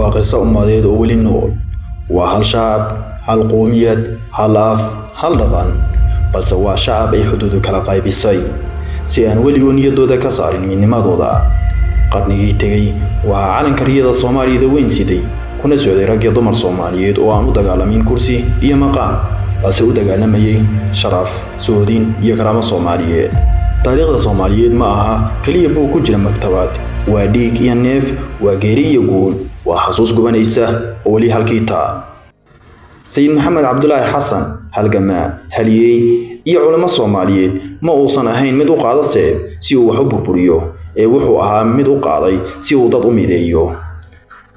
Waa qiso ummadeed oo weli nool. Waa hal shacab, hal qoomiyad, hal af, hal dhaqan, balse waa shacab ay xuduudu kala qaybisay si aan weligood niyaddooda ka saarin midnimadooda. Qarnigii tegey waxaa calanka riyada Soomaaliyada weyn siday kuna socday rag iyo dumar Soomaaliyeed oo aan u dagaalamin kursi iyo maqaam, balse u dagaalamayay sharaf, soodin iyo karaamo Soomaaliyeed. Taariikhda Soomaaliyeed ma aha keliya buug ku jira maktabad, waa dhiig iyo neef, waa geeri iyo guul, waa xasuus gubanaysa oo weli halkii taa. Sayid Maxamed Cabdulaahi Xasan, halgamaa, haliyey iyo culimo Soomaaliyeed, ma uusan ahayn mid u qaado seef si uu wax u burburiyo, ee wuxuu ahaa mid u qaaday si uu dad u mideeyo.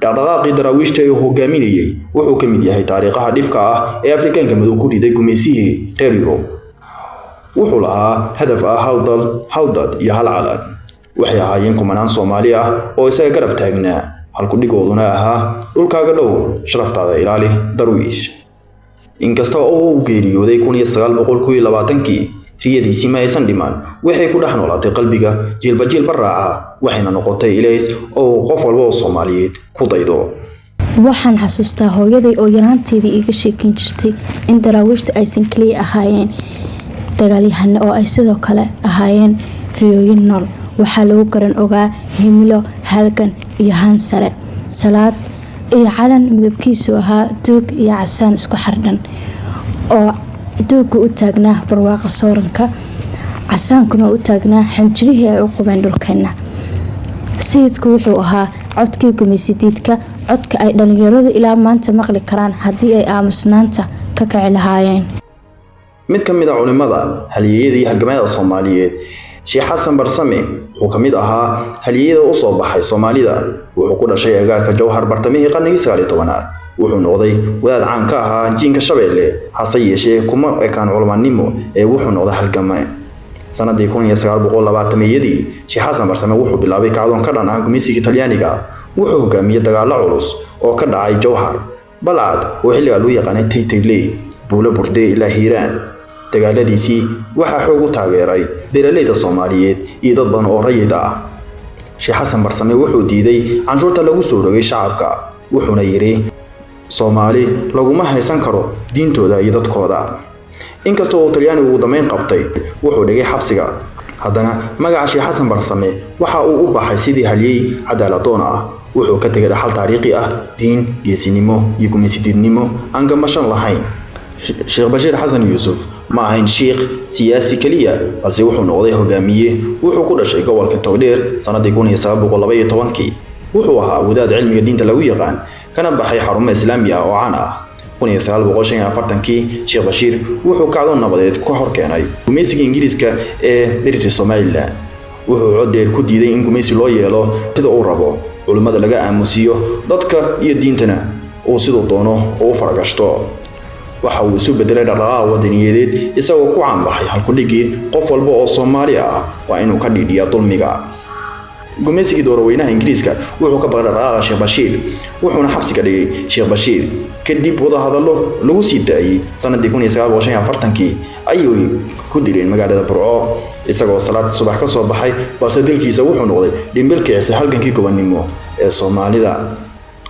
Dhaqdhaqaaqii Daraawiishta ee uu hogaaminayey wuxuu ka mid yahay taariikhaha dhifka ah ee Afrikaanka madow ku riday gumaysihii reer Yurub. Wuxuu lahaa hadaf ah hal dal, hal dad iyo hal calan. Waxay ahaayeen kumanaan Soomaali ah oo isaga garab taagnaa, halku dhigooduna ahaa "Dhulkaaga dhowr, sharaftaada ilaali, Darwiish." Inkasta oo uu geeriyooday 1921-kii, riyadiisii ma aysan dhiman. Waxay ku dhex noolaatay qalbiga jiilba jiilba raaca, waxayna noqotay ilays oo qof walba oo Soomaaliyeed ku daydo. Waxaan xasuustaa hooyaday oo yaraanteedii iiga sheekeyn jirtay in Daraawiishta aysan kaliya ahaayeen dagaalyahano oo ay sidoo kale ahaayeen riyooyin nool. Waxaa lagu garan ogaa himilo, halgan iyo han sare, salaad iyo calan midabkiisu ahaa doog iyo casaan isku xardhan, oo dooga u taagnaa barwaaqa sooranka, casaankuna u taagnaa xanjirihii ay u qubeen dhulkeena. Sayidku wuxuu ahaa codkii gumaysidiidka, codka ay dhalinyaradu ilaa maanta maqli karaan haddii ay aamusnaanta ka kici lahaayeen. Mid ka mid a culimada, halyeeyada iyo halgamayada Soomaaliyeed, Sheekh Xasan Barsame, wuxuu ka mid ahaa halyeeyada u soo baxay Soomaalida. Wuxuu ku dhashay agaarka Jowhar bartamihii qarnigii 19aad. Wuxuu noqday wadaad caan ka ahaa jiinka Shabeelle, hase yeeshee kuma ekaan culamanimo ee wuxuu noqday halgame. Sanadii 1920-yadii, Sheekh Xasan Barsame wuxuu bilaabay kacdoon ka dhan ah gumaysigii Talyaaniga. Wuxuu hogaamiyey dagaallo culus oo ka dhacay Jowhar, Balcad oo xilligaa loo yaqaanay Taytayley, Buulo Burde ilaa Hiiraan. Dagaaladiisii waxaa xoog u taageeray beeralayda Soomaaliyeed iyo dad badan oo rayid ah. Sheekh Xasan Barsame wuxuu diiday canshuurta lagu soo rogay shacabka, wuxuuna yidhi: "Soomaali laguma haysan karo diintooda iyo dadkooda." Inkastoo uu Talyaanigu ugu dambeyn qabtay, wuxuu dhigay xabsiga, haddana magaca Sheekh Xasan Barsame waxa uu u baxay sidii halyey cadaaladoon ah. Wuxuu ka tegay dhaxal taariikhi ah, diin, geesinimo iyo gumaysidiidnimo aan gamashan lahayn. Sheekh Bashiir Xasan Yuusuf ma ahayn shiikh siyaasi keliya, balse wuxuu noqday hogaamiye. Wuxuu ku dhashay gobolka Togdheer sanadii 1912-kii. Wuxuu ahaa wadaad cilmiga diinta lagu yaqaan, kana baxay xarumo Islaami ah oo caan ah. 1945-kii, Sheekh Bashiir wuxuu kacdoon nabadeed ka hor keenay gumaysiga Ingiriiska ee British Somaliland. Wuxuu cod dheer ku diiday in gumaysi loo yeelo sida uu rabo, culimmada laga aamusiyo, dadka iyo diintana uu siduu doono oo u faragashto. Waxa uu isu bedelay dhaqdhaqaaq wadaniyadeed, isagoo ku caanbaxay halkudhigii "Qof walba oo Soomaali ah waa inuu ka dhiidhiyaa dulmiga." Gumaysigii doorweynaha Ingiriiska wuxuu ka baqay dhaqdhaqaaqa Sheekh Bashiir, wuxuuna xabsiga dhigay Sheekh Bashiir. Kadib wadahadallo lagu sii daayey sanadii 1945-kii ayay ku dileen magaalada Burco, isagoo salaad subax ka soo baxay, balse dilkiisa wuxuu noqday dhimbil kicisa halgankii gobonnimo ee Soomaalida.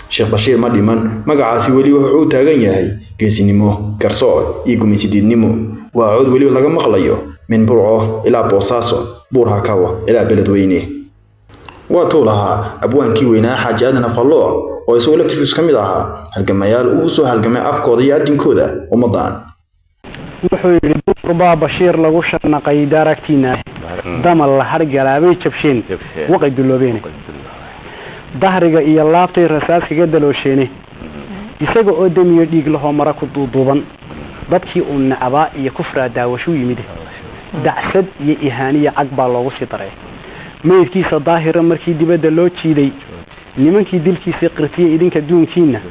Sheekh Bashiir ma dhiman, magacaasi weli wuxuu u taagan yahay geesinimo, garsoor iyo gumaysidiidnimo. Waa cod weli laga maqlayo min Burco ilaa Boosaaso, Buur Hakawa ilaa Beledweyne. Waa tuu lahaa abwaankii weynaa Xaaji Aadan Afqalooc, oo isagoo laftirkiisu ka mid ahaa halgamayaal uu soo halgamay afkooda iyo addinkooda ummaddan. Wuxuu yidhi: "Duurbaa Bashiir lagu shanaqay daaragtiina, damal la hargalaabay jabsheen, waqay duloobeene, dahriga iyo laabtay rasaas kaga daloosheene, isaga oo damiyo dhiig lahoo mara ku duuduuban, dadkii uu necbaa iyo kufraa daawashuu yimid, dacsad iyo ihaaniya cag baa loogu sii daray. Meydkiisa daahira markii dibadda loo jiiday, nimankii dilkiisii qirtiyey idinka duunkiina,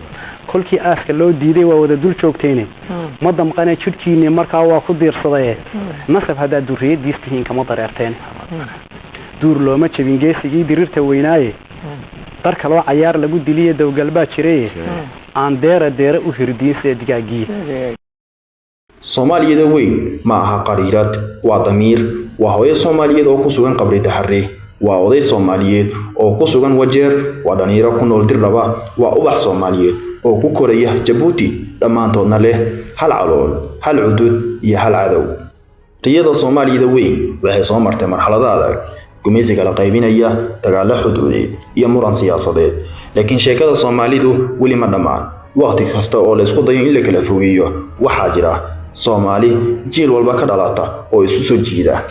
kolkii aaska loo diiday waa wada dul joogteene, ma damqane jidhkiinni markaa waa ku diirsadaye, nasab haddaad durriyadiis tihiin kama dareerteen. Duur looma jebin geesigii dirirta weynaaye, dar kaloo cayaar lagu diliye dowgalbaa jiraye, aan deera deera u hirdiin sida digaagiye." Soomaaliyada weyn ma aha qariirad, waa damiir. Waa hooyo Soomaaliyeed oo ku sugan Qabri Daharre. Waa oday Soomaaliyeed oo ku sugan Wajeer, waa dhalinyaro ku nool Dirdhaba, waa ubax Soomaaliyeed oo ku koraya Jabuuti, dhammaantoodna leh hal calool, hal cudud iyo hal cadow. Riyada Soomaaliyada weyn waxay soo martay marxalado adag, gumaysi kala qaybinaya, dagaallo xuduudeed iyo muran siyaasadeed. Laakiin sheekada Soomaalidu weli ma dhammaan. Waqti kasta oo la isku dayo in la kala fogeeyo, waxaa jira Soomaali jiil walba ka dhalata oo isu soo jiida.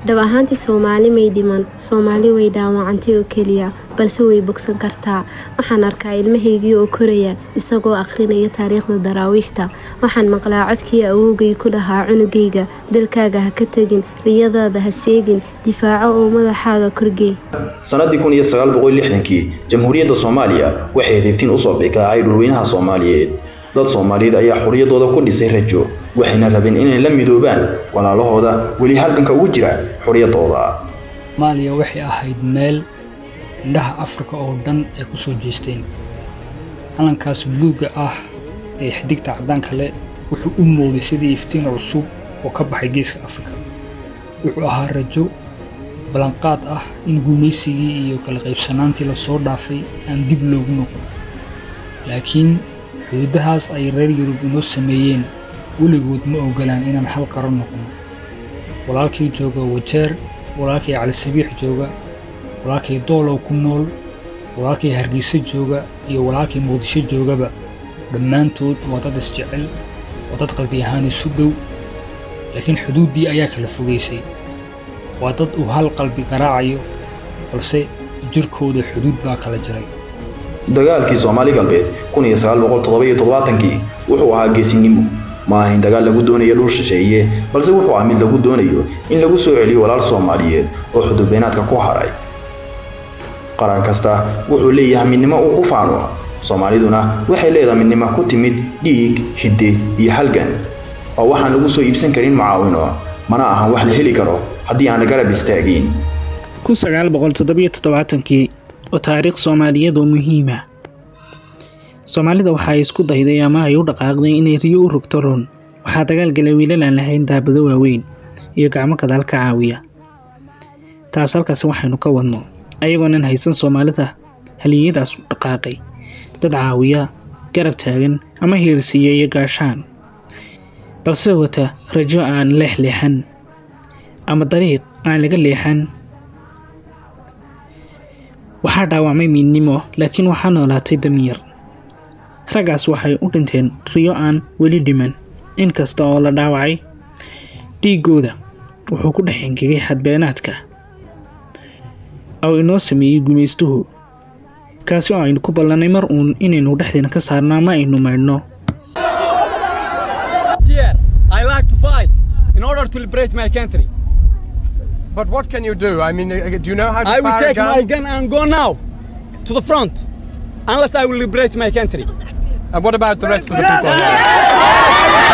Dhab ahaantii, Soomaali may dhiman. Soomaali way dhaawacantay oo keliya, balse way bogsan kartaa. Waxaan arkaa ilmahaygii oo koraya isagoo akhrinaya taariikhda Daraawiishta. Waxaan maqlaa codkii awowgay ku lahaa cunugayga: "Dalkaaga ha ka tegin, riyadaada ha seegin, difaaco oo madaxaaga korgey." Sanadii 1960kii, Jamhuuriyadda Soomaaliya waxay deeftiin usoo bikaacay dhulweynaha Soomaaliyeed. Dad Soomaaliyeed ayaa xorriyaddooda ku dhisay rajo, waxayna rabeen inay la midoobaan walaalahooda weli halganka ugu jira xorriyaddooda. Soomaaliya waxay ahayd meel indhaha Afrika oo dhan ay ku soo jeesteen. Calankaas buluugga ah ee xidigta caddaanka leh wuxuu u muuqday sidii iftiin cusub oo ka baxay geeska Afrika. Wuxuu ahaa rajo ballanqaad ah in gumaysigii iyo kala qaybsanaantii lasoo dhaafay aan dib loogu noqon. Laakiin xuduudahaas ay reer Yurub inoo sameeyeen weligood ma ogolaan inaan hal qaran noqono. Walaalkay jooga Wajeer, walaalkay Cali Sabiix jooga, walaalkay Doolow ku nool, walaalkay Hargeysa jooga iyo walaalkay Muqdisho joogaba, dhammaantood waa dad isjecel, waa dad qalbi ahaan isu dhow, laakiin xuduuddii ayaa kala fogeysay. Waa dad uu hal qalbi garaacayo, balse jirkooda xuduud baa kala jaray. Dagaalkii Soomaali Galbeed 1977kii wuxuu ahaa geesinimo. Ma ahayn dagaal lagu doonayo dhul shisheeye, balse wuxuu ahaa mid lagu doonayo in lagu soo celiyo walaal Soomaaliyeed oo xuduudbeenaadka ku haray. Qaran kasta wuxuu leeyahay midnimo uu ku faano. Soomaaliduna waxay leedahay midnimo ku timid dhiig, hidde iyo halgan, oo waxaan lagu soo iibsan karin mucaawino, mana ahan wax la heli karo haddii aan la garab istaagin. 1977kii oo taariikh Soomaaliyeed oo muhiima. Soomaalida waxa ay isku dayday ama ay u dhaqaaqday inay riyo u rogto run. Waxaa dagaal galay wiilal aan lahayn daabado waaweyn iyo gacmo gadaal ka caawiya. Taas halkaasi waxaynu ka wadno, ayagoonan haysan Soomaalida haliyadaas u dhaqaaqay dad caawiya, garab taagan ama hiirsiiya iyo gaashaan, balse wata rajo aan leexleexan ama dariiq aan laga leexan. Waxaa dhaawacmay midnimo, laakiin waxaa noolaatay damiir. Raggaas waxay u dhinteen riyo aan weli dhiman. Inkasta oo la dhaawacay, dhiigooda wuxuu ku dhex engegay xadbeenaadka oo inoo sameeyey gumaystuhu, kaasi oo aynu ku ballannay mar uun inaynu dhexdeena ka saarno ama aynu maydhno. I like to fight in order to liberate my country. But what can you do? I mean, do you know how to I will fire a take gun? My gun and go now to the front, unless I will liberate my country. And what about the rest of the people here?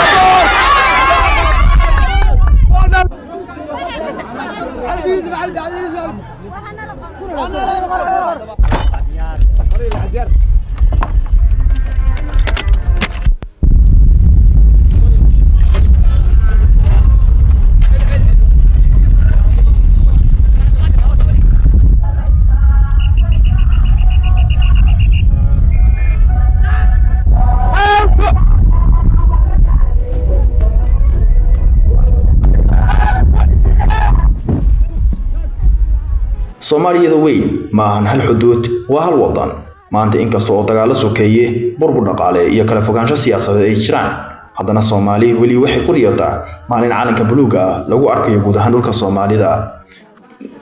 Soomaaliyada weyn ma ahan hal xuduud, waa hal wadan. Maanta, inkasta oo dagaallo sokeeye, burbur dhaqaale iyo kala fogaansho siyaasadeed ay jiraan, haddana Soomaali weli waxay ku riyotaa maalin calanka buluugga ah lagu arkayo guud ahaan dhulka Soomaalida.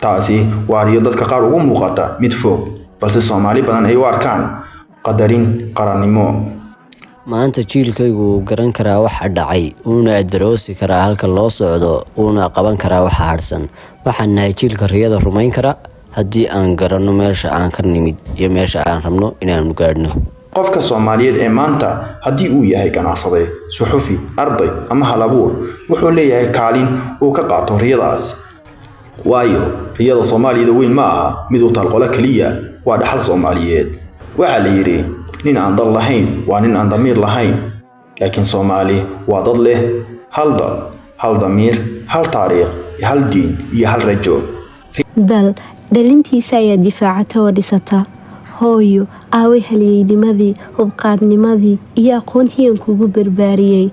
Taasi waa riyo dadka qaar ugu muuqata mid fog, balse Soomaali badan ay u arkaan qadarin qarannimo. Maanta jiilkaygu wuu garan karaa waxa dhacay, wuuna adaroosi karaa halka loo socdo, wuuna qaban karaa waxa hadhsan. Waxaan nahay jiilka riyada rumayn kara haddii aan garanno meesha aan ka nimid iyo meesha aan rabno inaanu gaadhno. Qofka Soomaaliyeed ee maanta, haddii uu yahay ganacsade, suxufi, arday ama halabuur, wuxuu leeyahay kaalin uu ka qaato riyadaas, waayo riyada Soomaaliyada weyn ma aha mid uu talqolo keliya, waa dhaxal Soomaaliyeed. Waxaa la yidhi, nin aan dal lahayn waa nin aan damiir lahayn, laakiin Soomaali waa dad leh hal dal, hal damiir, hal taariikh, hal diin iyo hal rajo. Dal Dhalintiisa ayaa difaacata oo dhisata. Hooyo, aaway halyeynimadii, hubqaadnimadii iyo aqoontii aan kugu barbaariyey?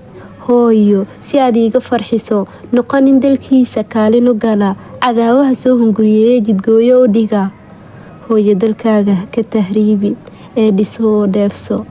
Hooyo, si aad iiga farxiso, noqo nin dalkiisa kaalin u gala, cadaawaha soo hunguriyeeye jidgooyo u dhiga. Hooyo, dalkaaga ha ka tahriibin ee dhiso oo dheefso.